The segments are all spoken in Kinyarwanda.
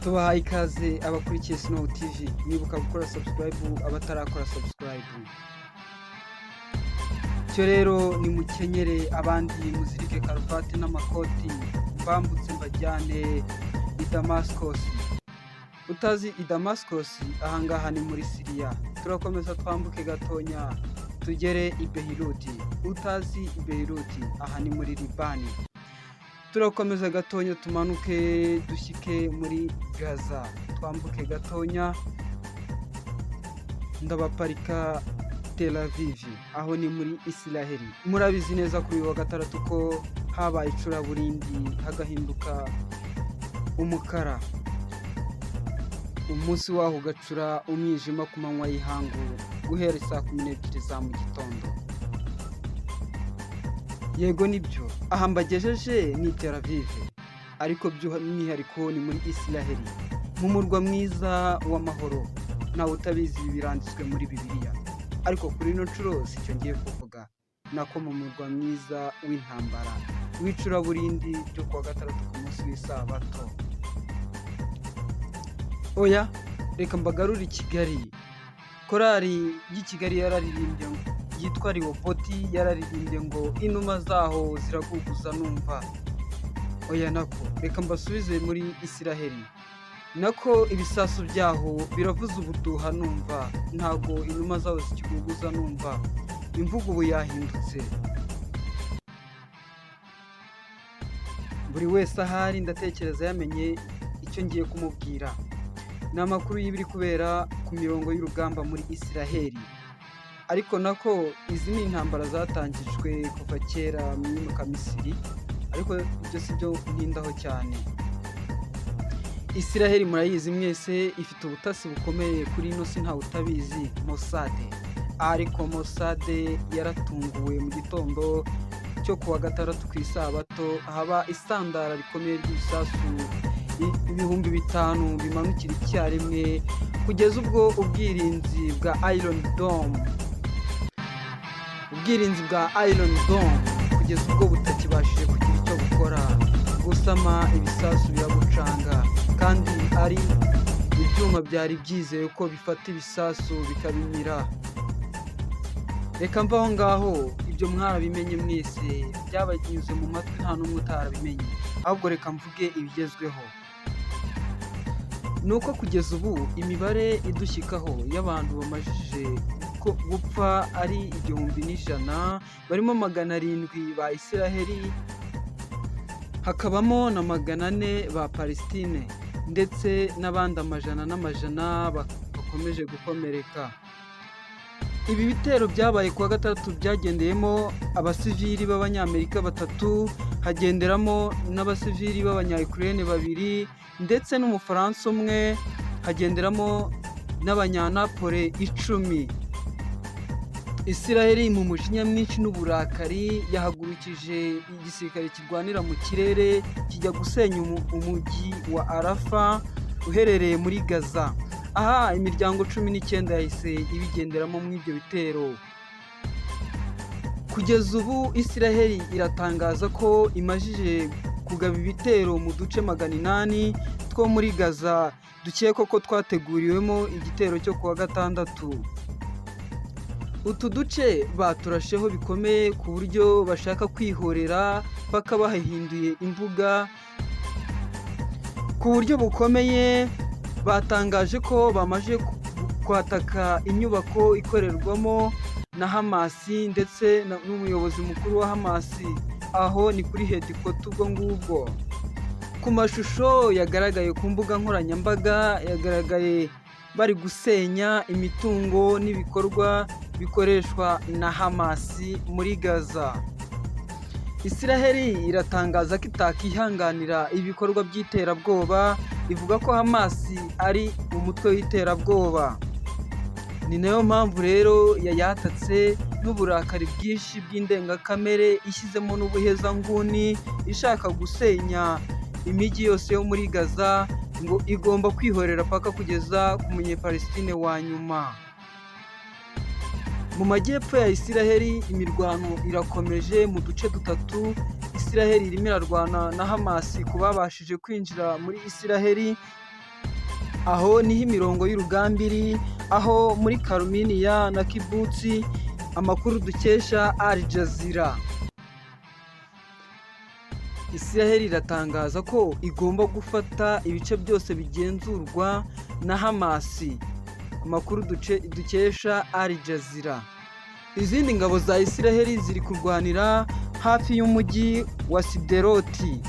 Tubahaye ikaze abakurikiye Snow TV, mwibuka gukora subscribe abatarakora subscribe. Cyo rero nimukenyere, abandi muzirike karuvati n'amakoti, mbambutse mbajyane i Damascus. Utazi i Damascus, ahangaha ni muri Siriya. Turakomeza twambuke gatonya tugere i Beirut. Utazi i Beirut, aha ni muri Libani. Turakomeza gatonya tumanuke dushyike muri Gaza, twambuke gatonya ndabaparika Tel Aviv, aho ni muri Isiraheli. Murabizi neza kuri uyu wa gatandatu ko habaye icuraburindi, hagahinduka umukara, umunsi waho ugacura umwijima ku manywa y'ihangu guhera saa 12 za mu gitondo. Yego nibyo, aha mbagejeje ni Tel Aviv, ariko by'umwihariko ni muri Isiraheli, mu murwa mwiza w'amahoro. Ntawe utabizi, ibi biranditswe muri Bibiliya, ariko kuri ino nshuro si cyo ngiye kuvuga, nako mu murwa mwiza w'intambara w'icuraburindi ryo kuwa gatandatu ku munsi w'isabato. Oya, reka mbagarure i Kigali. Korali y'i Kigali yararirimbye yitwa Rewoboti, yararirimbye ngo inuma zaho ziraguguza numva. Oya, nako reka mbasubize muri Isiraheli, nako ibisasu byaho biravuza ubuduha numva, ntago inuma zaho zikiguguza numva, imvugo ubu yahindutse. Buri wese ahari ndatekereza yamenye icyo ngiye kumubwira. Ni amakuru y'ibiri kubera ku mirongo y'urugamba muri Isiraheli, ariko nako izi ni intambara zatangijwe kuva kera mu Iyimukamisiri, ariko ibyo si byo ntindaho cyane. Isiraheli murayizi mwese, ifite ubutasi bukomeye kuri ino si, ntawe utabizi, Mossad. Ariko Mossad yaratunguwe mu gitondo cyo kuwa gatandatu ku isabato, haba isandara rikomeye ry'ibisasu 5000 bimanukira icyarimwe, kugeza ubwo ubwirinzi bwa Iron Dome, ubwirinzi bwa Iron Dome kugeza ubwo butakibashije kugira icyo bukora. Gusama ibisasu biragucanga, kandi ari ibyuma byari byizeye ko bifata ibisasu bikabimira. Reka mve aho ngaho, ibyo mwarabimenye mwese, byabanyuze mu matwi, nta n'umwe utarabimenye. Ahubwo reka mvuge ibigezweho. Ni uko kugeza ubu imibare idushyikaho y'abantu bamajije gupfa ari 1100, barimo 700 ba Isiraheli, hakabamo na 400 ba Palestine, ndetse n'abandi amajana n'amajana bakomeje gukomereka. Ibi bitero byabaye kuwa gatandatu byagendeyemo abasivili b'Abanyamerika batatu, hagenderamo n'abasivili b'Abanya-Ukraine babiri ndetse n'Umufaransa umwe, hagenderamo n'Abanyanapole 10. Isiraheli mu mujinya mwinshi n'uburakari yahagurukije igisirikare kirwanira mu kirere, kijya gusenya umujyi wa Arafa uherereye muri Gaza. Aha imiryango 19 yahise ibigenderamo muri ibyo bitero. Kugeza ubu Isiraheli iratangaza ko imajije kugaba ibitero mu duce 800 two muri Gaza dukekwa ko twateguriwemo igitero cyo kuwa gatandatu. Utu duce baturasheho bikomeye ku buryo bashaka kwihorera paka bahahinduye imbuga ku buryo bukomeye. Batangaje ko bamaze kwataka inyubako ikorerwamo na Hamasi ndetse n'umuyobozi mukuru wa Hamasi, aho ni kuri headquarter. Ubwo ngubwo ku mashusho yagaragaye ku mbuga nkoranyambaga, yagaragaye bari gusenya imitungo n'ibikorwa bikoreshwa na Hamasi muri Gaza. Isiraheli iratangaza ko itakihanganira ibikorwa by'iterabwoba, ivuga ko Hamasi ari umutwe w'iterabwoba. Ni nayo mpamvu rero yayatatse n'uburakari bwinshi bw'indengakamere, ishyizemo n'ubuhezanguni, ishaka gusenya imijyi yose yo muri Gaza, ngo igomba kwihorera paka kugeza ku Munyepalestine wa nyuma. Mu majyepfo ya Isiraheli imirwano irakomeje mu duce dutatu. Isiraheli irimo irarwana na Hamasi ku babashije kwinjira muri Isiraheli. Aho niho imirongo y'urugamba iri, aho muri Karuminiya na Kibutsi. Amakuru dukesha Al Jazeera. Isiraheli iratangaza ko igomba gufata ibice byose bigenzurwa na Hamasi. Amakuru dukesha Al Jazeera. Izindi ngabo za Isiraheli ziri kurwanira hafi y'umujyi wa Sideroti.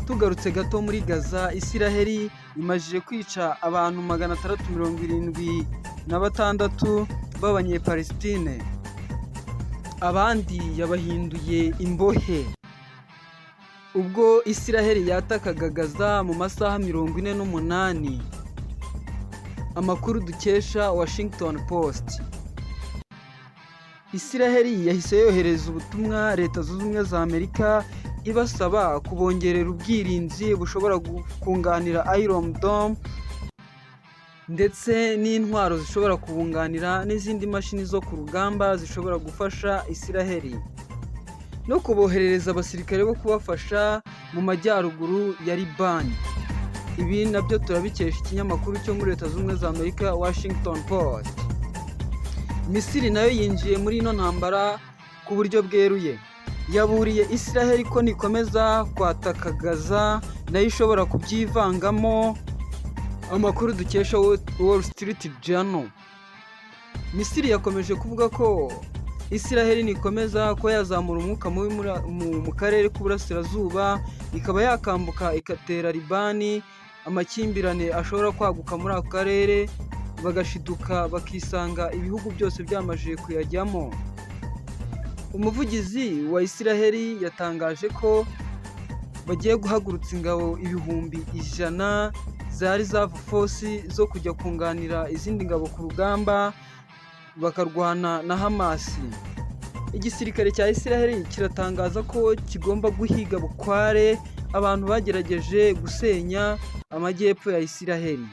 Tugarutse gato muri Gaza, Isiraheli imajije kwica abantu 676 b'Abanyepalestine, abandi yabahinduye imbohe. Ubwo Isiraheli yatakaga Gaza mu masaha 48. Amakuru dukesha Washington Post. Isiraheli yahise yohereza ubutumwa Leta Zunze Ubumwe za Amerika, ibasaba kubongerera ubwirinzi bushobora kunganira Iron Dome, ndetse n'intwaro zishobora kubunganira, n'izindi mashini zo ku rugamba zishobora gufasha Isiraheli, no kuboherereza abasirikare bo kubafasha mu majyaruguru ya Libani. Ibi nabyo turabikesha ikinyamakuru cyo muri Leta Zunze Ubumwe za Amerika, Washington Post. Misiri nayo yinjiye muri ino ntambara ku buryo bweruye, yaburiye Isiraheli ko nikomeza kwataka Gaza nayo ishobora kubyivangamo. Amakuru dukesha Wall Street Journal. Misiri yakomeje kuvuga ko Isiraheli nikomeza kuba yazamura umwuka mubi mu karere k'uburasirazuba, ikaba yakambuka igatera Libani, amakimbirane ashobora kwaguka muri ako karere, bagashiduka bakisanga ibihugu byose byamajije kuyajyamo. Umuvugizi wa Isiraheli yatangaje ko bagiye guhagurutsa ingabo 100,000 za reserve force zo kujya kunganira izindi ngabo ku rugamba, bakarwana na Hamasi. Igisirikare cya Isiraheli kiratangaza ko kigomba guhiga bukware abantu bagerageje gusenya amajyepfo ya Isiraheli.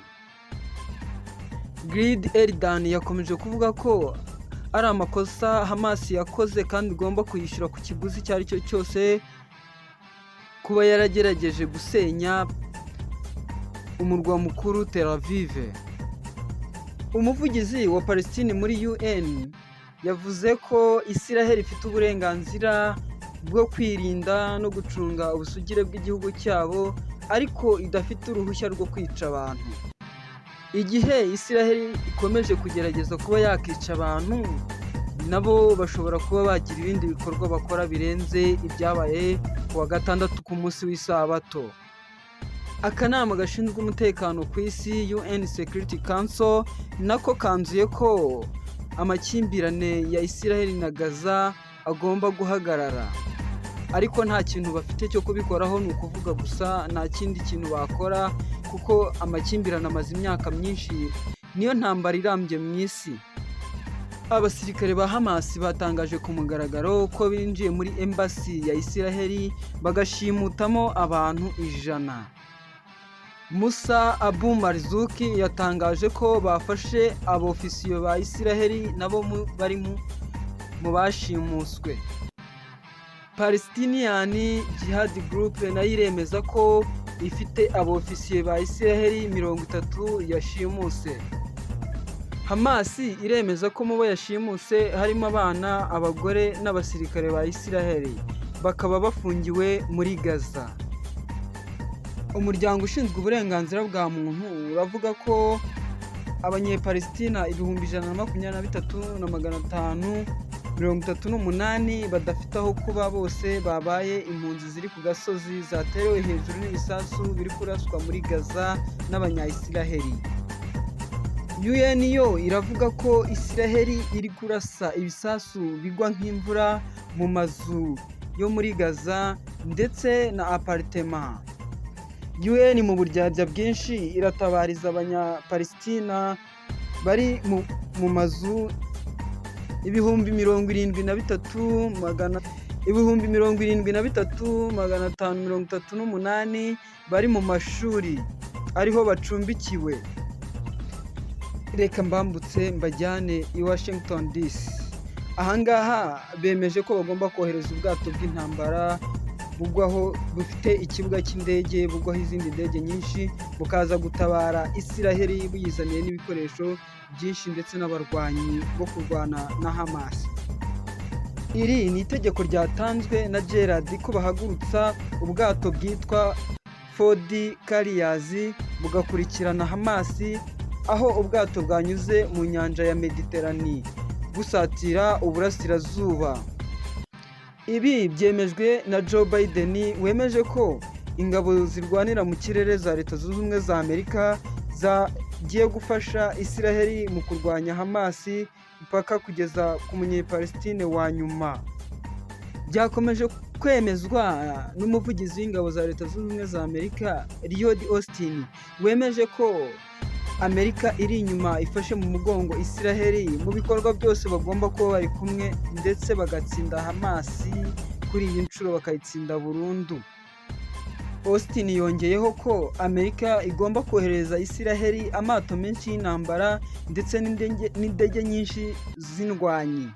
Gilad Erdan yakomeje kuvuga ko ari amakosa Hamas yakoze kandi igomba kuyishyura ku kiguzi icyo ari cyo cyose, kuba yaragerageje gusenya umurwa mukuru Tel Aviv. Umuvugizi wa Palestine muri UN yavuze ko Isiraheli ifite uburenganzira bwo kwirinda no gucunga ubusugire bw'igihugu cyabo, ariko idafite uruhushya rwo kwica abantu. Igihe Isiraheli ikomeje kugerageza kuba yakica abantu, nabo bashobora kuba bagira ibindi bikorwa bakora birenze ibyabaye ku wa gatandatu, ku munsi w'isabato. Akanama gashinzwe umutekano ku isi, UN Security Council, nako kanzuye ko amakimbirane ya Isiraheli na Gaza agomba guhagarara, ariko nta kintu bafite cyo kubikoraho, ni ukuvuga gusa, nta kindi kintu bakora, kuko amakimbirane amaze imyaka myinshi, niyo ntambara irambye mu isi. Abasirikare ba Hamas batangaje ku mugaragaro ko binjiye muri embassy ya Isiraheli bagashimutamo abantu 100. Musa Abu Marzuki yatangaje ko bafashe abofisiyo ba Isiraheli, nabo bari mu bashimuswe. Palestinian Jihad Group nayo iremeza ko ifite abofisiye ba Isiraheli 30 yashimuse. Hamas iremeza ko mu bo yashimuse harimo abana, abagore n'abasirikare ba Isiraheli, bakaba bafungiwe muri Gaza. Umuryango ushinzwe uburenganzira bwa muntu uravuga ko Abanyepalesitina 123,538 badafite aho kuba, bose babaye impunzi ziri ku gasozi zaterewe hejuru n'ibisasu biri kuraswa muri Gaza n'Abanyayisiraheli. UN yo iravuga ko Isiraheli iri kurasa ibisasu bigwa nk'imvura mu mazu yo muri Gaza ndetse na apartment. UN mu buryarya bwinshi iratabariza Abanyapalesitina bari mu mazu 73,538 bari mu mashuri ariho bacumbikiwe. Reka mbambutse mbajyane i Washington DC. Ahangaha bemeje ko bagomba kohereza ubwato bw'intambara bukomeye. Bugwaho, bufite ikibuga cy'indege, bugwaho izindi ndege nyinshi, bukaza gutabara Isiraheli buyizaniye n'ibikoresho byinshi ndetse n'abarwanyi bo kurwana na Hamas. Iri ni itegeko ryatanzwe na Gerard ko bahagurutsa ubwato bwitwa Ford Carriers bugakurikirana Hamas, aho ubwato bwanyuze mu nyanja ya Mediterane busatira uburasirazuba. Ibi byemejwe na Joe Biden, wemeje ko ingabo zirwanira mu kirere za Leta Zunze Ubumwe za Amerika zagiye gufasha Isiraheli mu kurwanya Hamas mpaka kugeza ku Munyepalestine wa nyuma. Byakomeje kwemezwa n'umuvugizi w'ingabo za Leta Zunze Ubumwe za Amerika, Lloyd Austin, wemeje ko Amerika iri inyuma, ifashe mu mugongo Isiraheli mu bikorwa byose, bagomba kuba bari kumwe ndetse bagatsinda Hamas kuri iyi nshuro, bakayitsinda burundu. Austin yongeyeho ko Amerika igomba kohereza Isiraheli amato menshi y'intambara ndetse n'indege nyinshi z'indwanyi.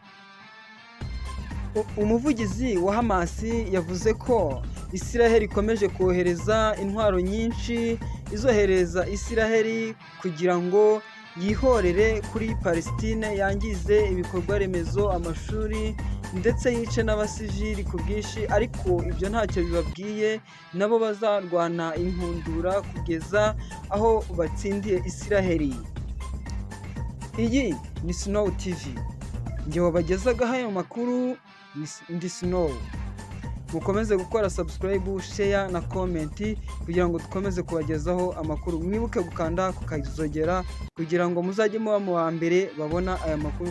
Umuvugizi wa Hamas yavuze ko Isiraheli ikomeje kohereza intwaro nyinshi, izohereza Isiraheli kugira ngo yihorere kuri Palestine, yangize ibikorwa remezo, amashuri, ndetse yice n'abasivili ku bwinshi, ariko ibyo ntacyo bibabwiye, nabo bazarwana inkundura kugeza aho batsindiye Isiraheli. Iyi ni Snow TV, njye wabagezagaho ayo makuru ndi Snow. Mukomeze gukora subscribe, share na comment kugira ngo dukomeze kubagezaho amakuru. Mwibuke gukanda ku kazogera kugira ngo muzajye muba mu wa mbere babona aya makuru.